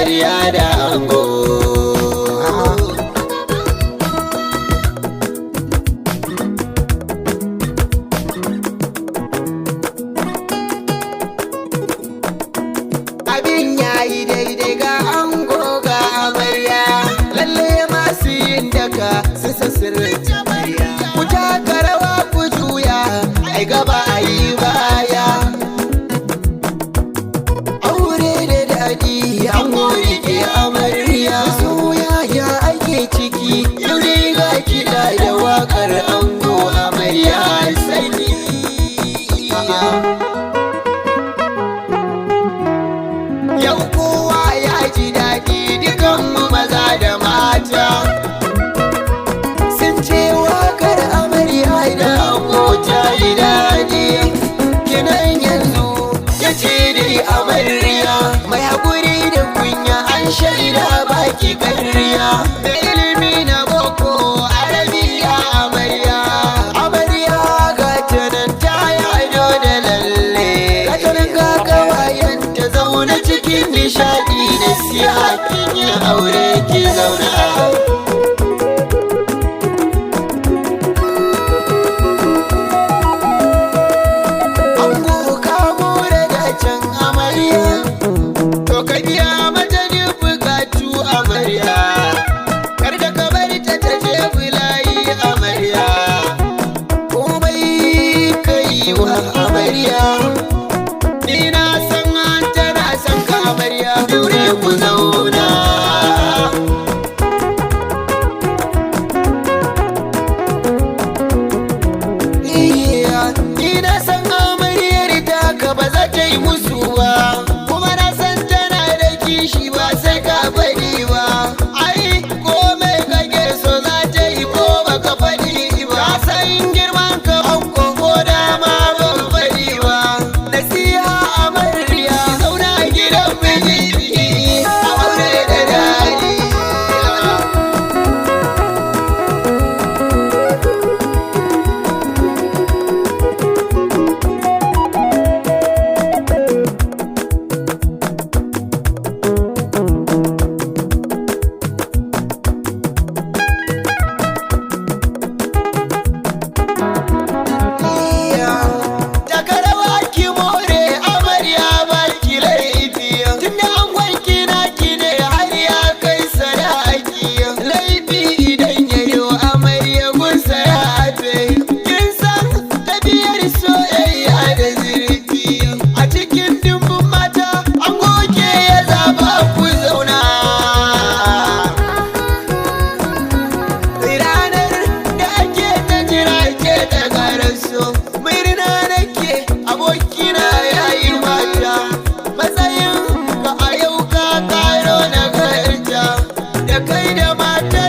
Amarya da ango. Abin yayi daidai, ga ango ga amarya. Lalle masu yin daka su san sirrin. Ku taka rawa, ku juya, ai gaba ayi baya. Aure da daɗi, ango rike amarya. Soyayya ake ciki yau dai, ga kiɗa da waƙar ango amarya sani. Yau kowa ya ji daɗi, dukanmu maza da mata. Sun ce wakar amarya da ango ta yi daɗi. Kinan yanzu ya ce dai amarya mai haƙuri da kunya, an shaida baki ƙarya. Da ilimi na boko arabiya amarya. Amarya ga ta nan ta yi ado da lalle. Ga ta nan ga ƙawayenta zaune cikin nishaɗi da siya. Kin yi aure, ki zauna. Ango, ka more da can amarya. To ka biya mata duk bukatu amarya. Kar da ka bari ta taje bulayi amarya. Komai ka yi wa amarya, ni na san an tana son ka amarya. Daure ku zauna. Iya, ni na san amaryar taka ba za ta yi musu ba, kuma na san tana da kishi, ba sai ka faɗi ba. Ai komai kake so za ta yi ko baka faɗi ba. Ka san girman ka ango, ko dama ban faɗi ba. Nasiha amarya, zauna a gidan mijinki, aure da daɗi. Taka rawa ki more amarya, ba ki laifi. Tunda an gwanki na ki ne har ya kai sadaki. Laifi idan ya yi wa amarya gunsa ya afe. Kin san tafiyar soyayya da zurfi. A cikin dimbin mata an goke ya zaba ku zauna. Ranar da ake ta jira ke ta karaso. Murna nake, abokina ya yi mata. Matsayin ka a yau ka karo nagarta. Da kai da matar